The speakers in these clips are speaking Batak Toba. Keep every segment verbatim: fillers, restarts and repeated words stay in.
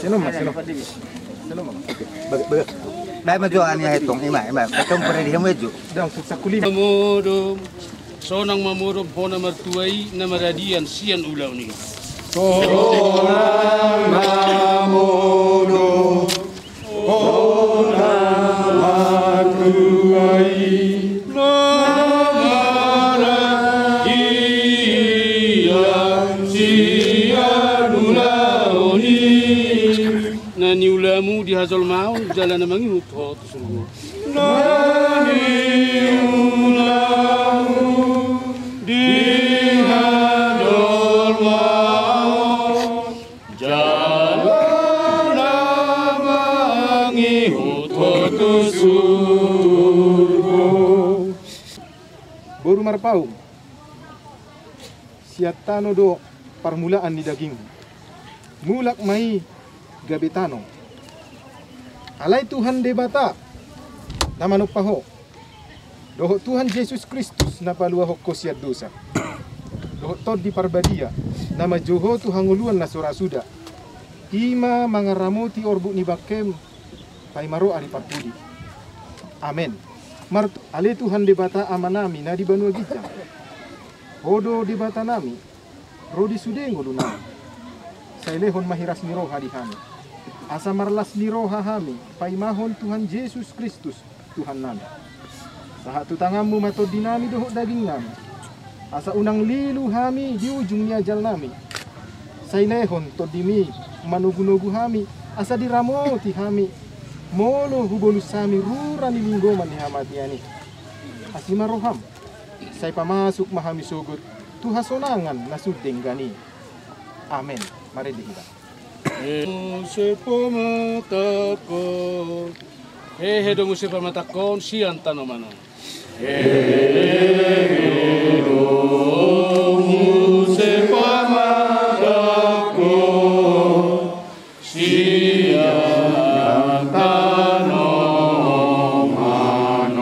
Sinom ma, sinom. Sinom ma. Oke. Baga, baga. Baen ma jo, ania, etong, ima, ima. Etong pare di hamu jo. Dang, suksa kulima. Modom. Sonang ma modom ho na martua i, na maradian sian ulaon i. Sonang ma modom ho na martua i, na maradian sian ulaon i. Na niulamu di hajolmaon jala na mangihut ho tu surgo. Na niulamu di hajolmaon jala na mangihut ho tu surgo. Boru Marpaung, sian tano do parmulaan ni dagingmu. Mulak ma i gabe tano. Alai Tuhan Debata na manompa ho, dohot Tuhan Jesus Kristus na paluahon ho sian dosa, dohot Tondi Parbadia na manjou ho tu hangoluan na so ra suda, i ma mangaramoti orbuk ni bangkem paima ro ari parpudi. Amen. Martu-, ale Tuhan Debata Amanami na di banua ginjang, ho do Debatanami, ro di sude ngolunami. Sai lehon ma hiras ni roha di hami, asa marlas ni roha hami paimahon Tuhan Jesus Kristus, Tuhannami. Sahat tu tanganmu ma tondinami dohot dagingnami, asa unang lilu hami di ujung ni ajalnami. Sai lehon tondimi manogunogu hami, asa diramoti hami, molo hubolus hami rura ni linggoman ni hamatean i. Asi ma roham, sai pamasuk ma hami sogot tu hasonangan na sun denggan i. Amen. Marende hita. Muse pamatangkon. Hehe do muse pamatangkon sian tanoman on. Hehe do muse pamatangkon sian tanoman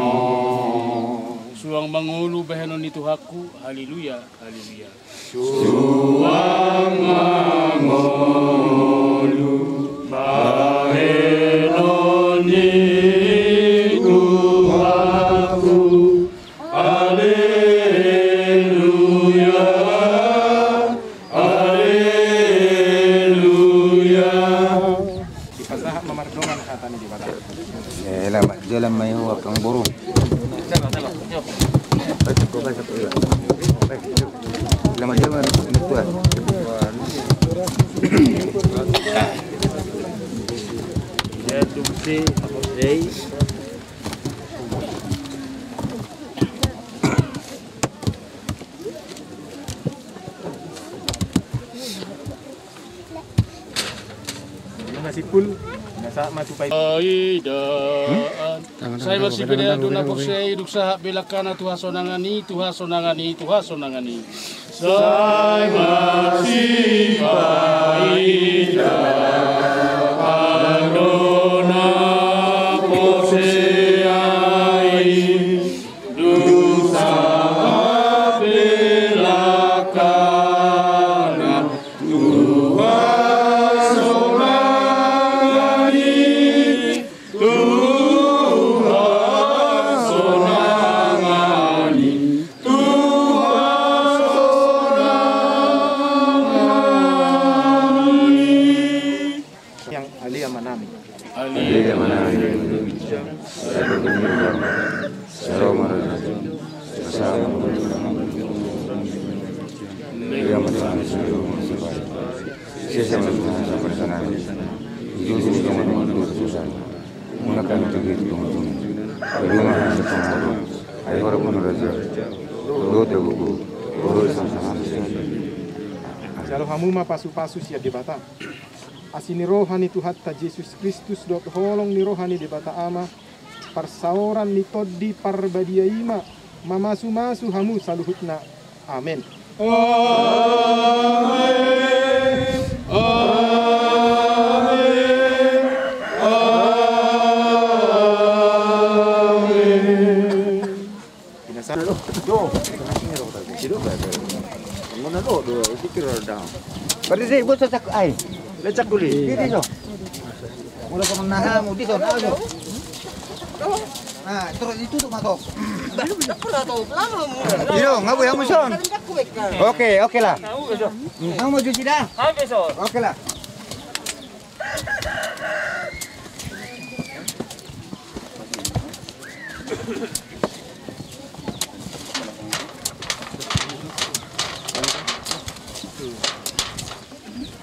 on. Suang mangolu bahenon ni Tuhanku. Haleluya. Haleluya. Suang mangolu bahenon ni Tuhanku. Haleluya. Haleluya. Dipasahat ma mardongan hata ni Debata. Eh, lamat jalan ma i ho angka boru. Lamat jalan ma i ho. Ima na simpul, na sahat ma tu paidaan. Sai marsipaidaan do na porsea i dung sahat be langkana tu hasonangan i, tu hasonangan i, tu hasonangan i. Sai marsipaidaan do na porsea i. Dung sahat be langkana tu hasonangan i, tu hasonangan i, tu hasonangan i. Yang ale Amanami. Ale Amanami. Jalo hamu ma pasupasu sian Debata. Asi ni roha ni Tuhanta Jesus Kristus dohot holong ni roha ni Debata Ama, parsaoran ni Tondi Parbadia i ma mamasumasu hamu saluhutna. Amen. Amin. Amin. Amin. Pinasan lo. Do. Sido ba. Ngona lo do, pikir dah. Berarti buat cak ai. Lecak kuli. Ini do. Mulai kau menahan, mau di sana aja. Nah, terus ditutup mata. Iyo, nggak boleh musuhan. Oke, oke lah. Kamu mau cuci dah? Oke lah.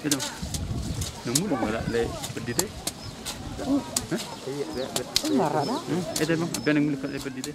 Ito. Nang mulu mara le pedite. Hah? Mara na? Hmm, ito bang, abang nang mulu le pedite.